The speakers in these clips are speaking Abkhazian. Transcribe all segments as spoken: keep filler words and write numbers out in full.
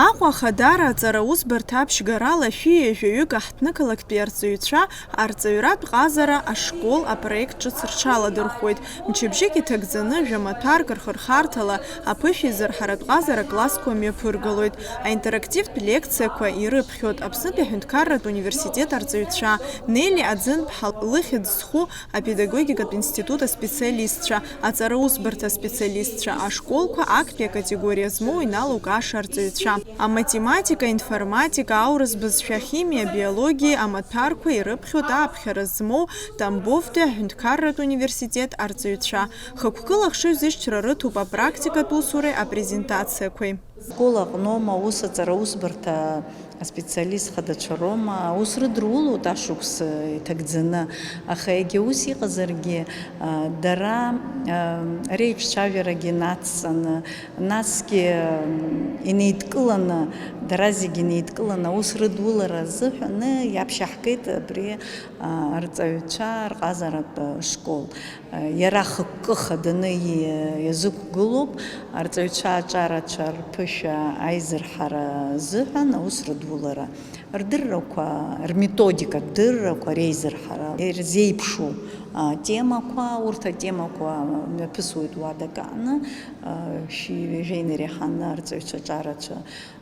Аҟәа Ахадара аҵара усбарҭа аԥшьгарала шәи ҩажәаҩык аҳҭнықалақьтәи арҵаҩцәа арҵаҩратә ҟазара ашкол апроект ҿыц рҽаладырхәуеит. Мчыбжьык иҭагӡаны, жәа-маҭәарк рхырхарҭала аԥышәеизырҳаратә ҟазара классқәа мҩаԥыргалоит. Аинтерактивтә лекциақәа ирыԥхьоит Аԥснытәи аҳәынҭқарратә университет арҵаҩцәа, Нели Аӡынԥҳа лыхьӡ зху апедагогикатә институт аспециалистцәа, аҵара усбарҭа аспециалистцәа, ашколқәа актәи акатегориа змоу иналукааша арҵаҩцәа. Аматематика, информатика, аурыс бызшәа, ахимиа, абиологиа, амаҭәарқәа ирыԥхьоит ааԥхьара змоу Тамбовтәи аҳәынҭқарратә университет арҵаҩцәа. Хықәкыла ахшыҩзышьҭра рыҭоуп апрактикатә усуреи апрезентациақәеи. Школ аҟноума, ус аҵара усбарҭа аспециалист хадацәа роума, аус рыдырулоит ашықәс иҭагӡаны, аха егьа ус иҟазаргьы, а, дара, а, реиҿцәажәарагьы нацҵаны, насгьы, м, инеидкыланы, дара зегьы инеидкыланы аус рыдулара азыҳәаны иаԥшьаҳгеит абри, а, арҵаҩцәа рҟазаратә школ. Иара хықәкы хаданы и-, иазықәгылоуп, арҵаҩцәа аҿарацәа рԥышәа аизырҳара азыҳәан аус рыдулара, рдыррақәа, рметодика рдыррақәа реизырҳара, ирзеиԥшу, а, темақәа, урҭ атемақәа мҩаԥысуеит уа дакааны, а, шәи ҩажәеи инареиҳаны арҵаҩцәа аҿарацәа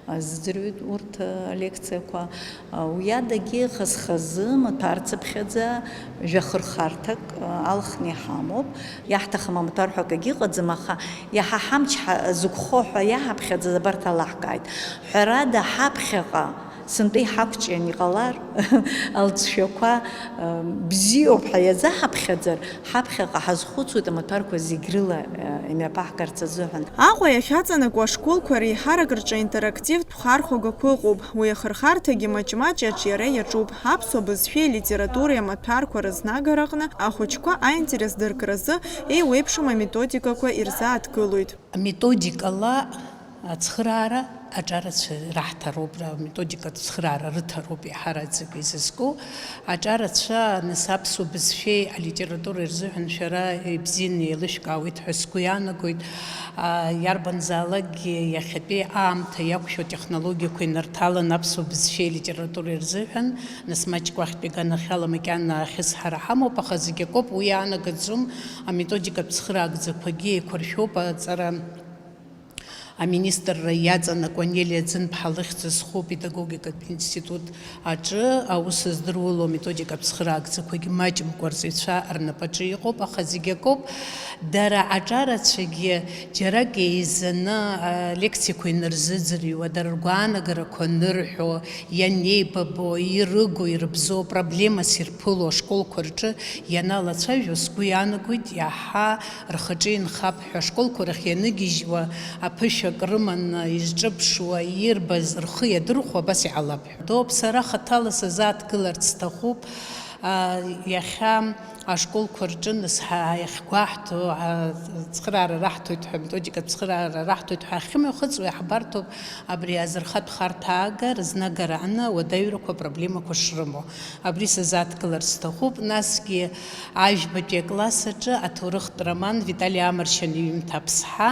азӡырҩуеит урҭ алекциақәа. Уи адагьы хаз-хазы, маҭәарцыԥхьаӡа, жәа-хырхарҭак алхны иҳамоуп. Иаҳҭахым амаҭәар ҳәа акгьы ыҟаӡам, аха иаҳа ҳамч ҳа-, зықәхо ҳәа иаҳаԥхьаӡаз абарҭ алаҳкааит. Ҳәарада, ҳаԥхьаҟа сынтәа иҳақәҿиан иҟалар, алҵшәақәа, бзиоуп ҳәа иазаҳаԥхьаӡар, ҳаԥхьаҟа ҳазхәыцуеит амаҭәарқәа зегь рыла, э, имҩаԥаҳгарц азыҳәан. Аҟәа иахьаҵанакуа ашколқәа реиҳарак рҿы интерактивтә хархәагақәа ыҟоуп. Уи ахырхарҭагьы маҷ-маҷ аҿиара иаҿуп. Аԥсуа бызшәеи алитературеи амаҭәарқәа рызнагараҟны ахәыҷқәа аинтерес дыркразы еиуеиԥшым аметодикақәа ирзааҭгылоит. Аметодикала ацхыраара аҿарацәа раҳҭароуп, ра-, аметодикатә цхыраара рыҭароуп еиҳараӡак изызку. Аҿарацәа, нас, аԥсуа бызшәеи алитературеи рзыҳәан шәара ибзианы еилышәкаауеит ҳәа сгәы иаанагоит. А, иарбанзаалакгьы иахьатәи аамҭа иақәшәо атехнологиақәа инарҭалан аԥсуа бызшәеи алитературеи рзыҳәан, нас, маҷк уахьтәи аганахьала макьана ахьысҳара ҳамоуп, аха зегь акоуп, уи иаанагаӡом аметодикатә цхыраагӡақәагьы еиқәыршәоуп аҵара Аминистрра иаҵанакуа Нели Аӡынԥҳа лыхьӡ зху апедагогикатә институт аҿы аус здыруало аметодикатә цхыраагӡақәагьы маҷымкәа арҵаҩцәа рнапаҿы иҟоуп, аха зегь акоуп, дара аҿарацәагьы џьарак еизаны, а, лекциақәа инарзыӡырҩуа, дара ргәаанагарақәа анырҳәо, ианеибабо, ирыго, ирыбзоу, проблемас ирԥыло ашколқәа рҿы ианалацәажәо, сгәы иаанагоит, иаҳа рхаҿы инхап ҳәа, ашколқәа рахь ианыгьежьуа, аԥышәак рыманы изҿыԥшуа, ирбаз, рхы иадырхәо абас иҟалап ҳәа. Доуп, сара хаҭала сазааҭгыларц сҭахуп. А, иахьа ашколқәа рҿы нас ҳа-, иахьгәаҳҭо, а, цхыраара раҳҭоит ҳәа, методикатә цхыраара раҳҭоит ҳәа ахьымҩахыҵуа иаҳбарҭоуп абри азырхатә харҭәаага рызнагара аны ауадаҩрақәа, апроблемақәа шрымоу. Абри сазааҭгыларц сҭахуп, насгьы ажәбатәи акласс аҿы аҭоурыхтә роман Витали Амаршьан иҩымҭа Аԥсҳа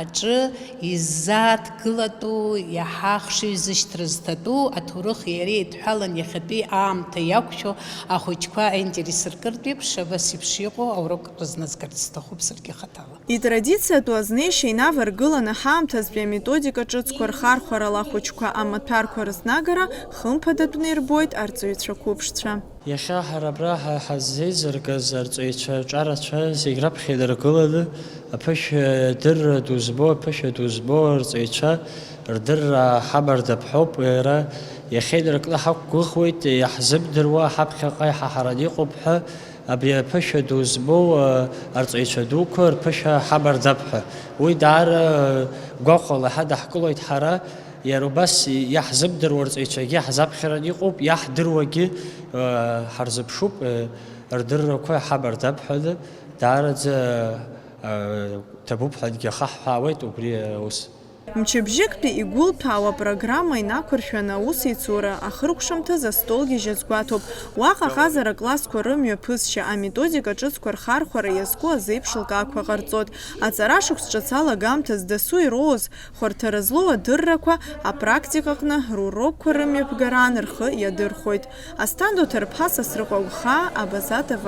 аҿы иззааҭгылатәу, иаҳа ахшыҩзышьҭра зҭатәу, аҭоурых иара еидҳәалан иахьатәи аамҭа иақәшәо ахәыҷқәа аинтерес ркыртә еиԥш, абас еиԥш иҟоу аурок рызназгарц сҭахуп саргьы хаҭала. Итрадициатәу азнеишьа инаваргыланы ҳаамҭазтәи аметодика ҿыцқәа рхархәарала ахәыҷқәа амаҭәарқәа рызнагара хымԥадатәны ирбоит арҵаҩцәа қәыԥшцәа. Иахьа ҳара абра ҳа-, ҳаззеизыргаз арҵаҩцәа аҿарацәа зегь раԥхьа идыргыланы, аԥышәа дырра ду збо, аԥышәа ду збо арҵаҩцәа рдырра ҳабарҭап ҳәоуп, иара иахьеидыркны ҳақәгәыӷуеит, иаҳзымдыруа ҳаԥхьаҟа иҳаҳараны иҟоуп ҳәа, абри аԥышәа ду змоу, а, арҵаҩцәа дуқәа рԥышәа ҳабарҭап ҳәа. Уи даара, а, гәахәала ҳадаҳкылоит ҳара, иара убас иаҳзымдыруа арҵаҩцәагьы ҳзаԥхьаран иҟоуп, иаҳдыруагьы, а, ҳарзыԥшуп, а, рдыррақәа ҳабарҭап ҳәа, даараӡа, а, ҭабуп ҳәа дгьахаҳҳәаауеит убри аус. Мчыбжьыктәи игәылҭәаау апрограмма инақәыршәаны аусеицура ахыркәшамҭаз астолгьежь азгәаҭоуп. Уаҟа аҟазара классқәа рымҩаԥысшьа, аметодика ҿыцқәа рхархәара иазку азеиԥш лкаақәа ҟарҵоит. Аҵара шықәс ҿыц алагамҭаз дасу ироуз хәарҭара злоу адыррақәа апрактикаҟны рурокқәа рымҩаԥгараан рхы иадырхәоит. Асҭанда Ҭарԥҳа, Сасрыҟәа Гәхаа, Абаза Т В.